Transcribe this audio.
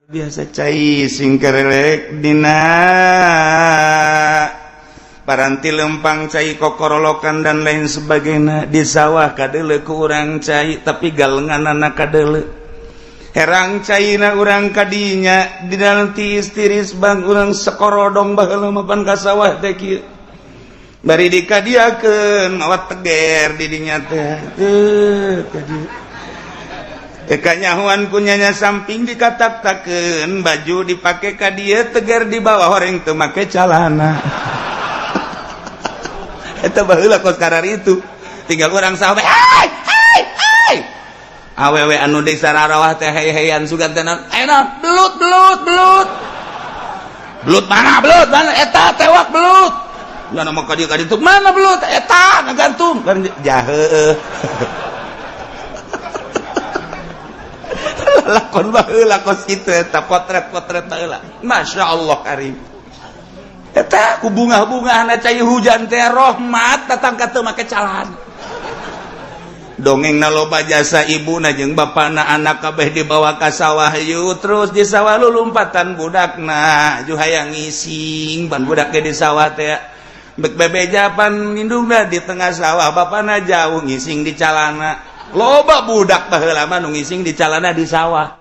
Biasa cai sing kerelek dina paranti lempang, cai kokorolokan dan lain sebagainya. Di sawah kadele ku urang cai, tapi galengan anak kadele herang caina urang kadinya. Di dalam tiis tiris bang urang sekorodong baheula mapan ka sawah teh kieu, bari dikadiakeun mawa teger di dinya teh. Teu kadieu. Kanyahoan kunyanya samping dikatak-takeun, baju dipake ka dieu, teger di bawah, horeng teu make calana. Eta baheula kos karar itu. Tinggal urang sawah, hai hai hai, awewe anu desa rarawah teh hey-heyan sugan teh naon ayeuna, belut, belut, belut, belut mana, belut mana, eta tewak belut. Mana mau ka dieu ka ditu, mana belut eta ngagantung jahe. Lakon baheula kos kitu eta, potret-potret baheula. Masya Allah karim, eta ku bunga-bungahna cai hujan teh rahmat datang ka teu make calana. Dongeng na loba jasa ibuna jeung bapana, anak kabeh dibawa ka sawah yuk. Terus di sawah lu lompatan budakna ju hayang ngising, ban budak ge di sawah teh bek bebeja pan indungna di tengah sawah, bapana jauh ngising di calana. Loba budak baheula mah nu ngising di calana di sawah.